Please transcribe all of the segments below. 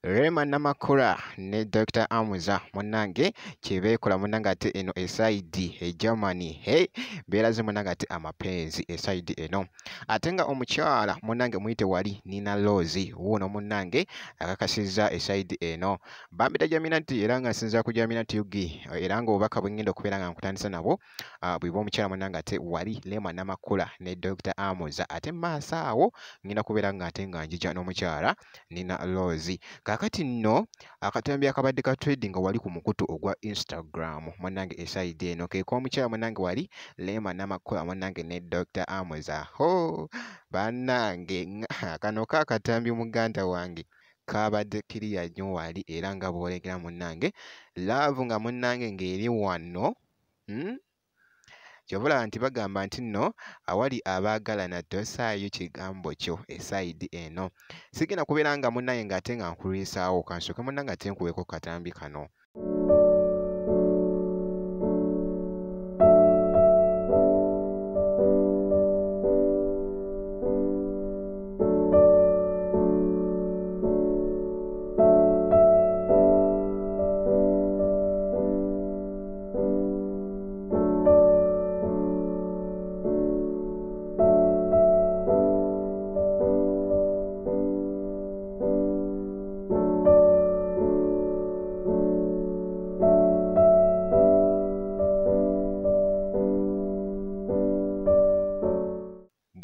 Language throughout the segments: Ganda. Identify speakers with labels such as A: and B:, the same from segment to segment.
A: Rema Namakula ne Dr. Amuza munnange kye beekola munnange ate eno esayidi e Germany, hey, beeraze munnange ate amapenzi esayidi eno. Ate nga omukyala munnange muyite wali Nina Roz wuuno munnange akakasizza esayidi eno. Bambita Jaminati era nga nsinza ku Jaminati UG era ng'obubaka bwe ngenda okubeera nga nkutandisa nabwo bwe bw'omukyala munnange ate wali Rema Namakula ne Dr. Amuza. Ate mu maaso awo ngenda kubeera nga ate nga njija n'omukyala Nina Roz. Kaakati nno akatambi akabadde ka trading nga wali ku mukutu ogwa Instagram munnange esayidi eno ke k'omukyala munnange wali Rema Namakula munnange ne Dr. Amuza. Ho bannange, kano kaakatambi muganda wange kabadde kiriya nnyo wali era nga bw'olengera munnange love nga munnange ng'eri wano. Ky'ova olaba nti bagamba nti nno awali abaagalana tosaayo kigambo kyo esayidi eno. Sigenda kubeera nga munnange ng'ate nga nkulwisaawo, kansooke munnange ate nkuweeko ku katambi kano.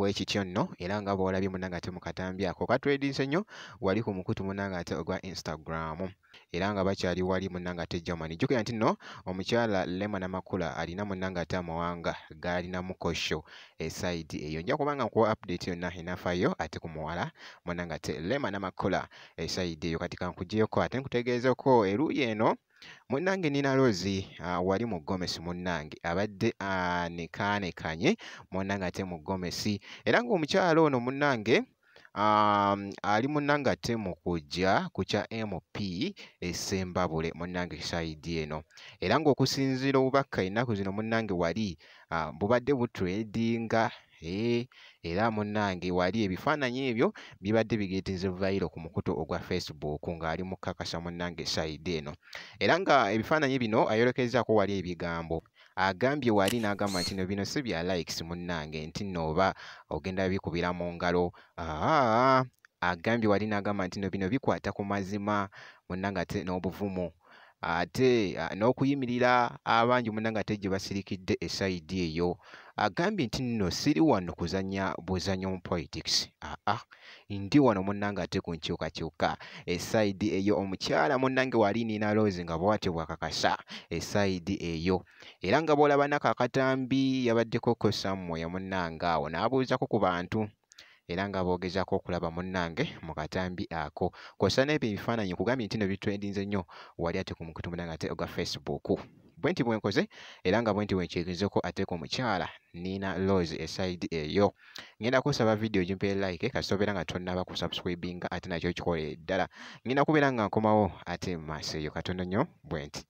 A: Bwe kityo nno era nga bw'olabye munnange ate mu katambi ako katwedinse nnyo wali ku mukutu munnange ate ogwa Instagram era nga bakyali wali munnange ate Germany. Jjukira nti nno omukyala Rema Namakula alina munnange ate amawanga g'alinamu kosho esayidi eyo. Nja kuba nga nkuwa update yonna enafaayo ate ku muwala munnange ate Rema Namakula esayidi eyo. Kati kankugyeko ate nkutegeezeko eruuyi eno munnange Nina Roz wali mu Gomesi munnange abadde anekaanekanye munnange ate mu Gomesi era ng'omukyala ono munnange ali munnange ate mu kujja ku kya MP e Ssembabule munnange sayidi eno era ng'okusinziira obubaka ennaku zino munnange wali bubadde butredinga era munnange wali ebifaananyi ebyo bibadde bigeetinze viral ku mukutu ogwa Facebook ng'ali mu kkakasa munnange sayidi eno era nga ebifaananyi bino ayolekezzaako wali ebigambo agambye wali n'agamba nti no bino si bya likes munnange nti nno oba ogenda bikubira mu ngalo. Agambye wali n'agamba nti no bino bikwata ku mazima munnange ate n'obuvumu ate n'okuyimirira abangi munnange ate gye basirikidde esayidi eyo. Agambye nti nno siri wano kuzannya buzannyo mu politics, ndi wano munnange ate ku nkyukakyuka esayidi eyo. Omukyala munnange wali Nina Roz nga bw'atyo bw'akakasa esayidi eyo era nga bw'olaba nako akatambi yabaddeko ko somewhere munnange awo n'abuuzako ku bantu era nga boogezaako okulaba munnange mu katambi ako kw'ossa n'ebyo ebifaananyi nkugambye nti nno bitrendinze nnyo wali ate ku mukutu munnange ate ogwa Facebook. Bwe nti bwe nkoze era nga bwe nti bwe nkyegezeko ate ku mukyala Nina Roz esayidi eyo. Ngenda kusaba vidiyo gimpe like kasita obeera nga tonnaba kusubscribinga ate nakyo kikole ddala. Ngenda kubeera nga nkomawo ate mu maaso eyo katono nnyo bwe nti.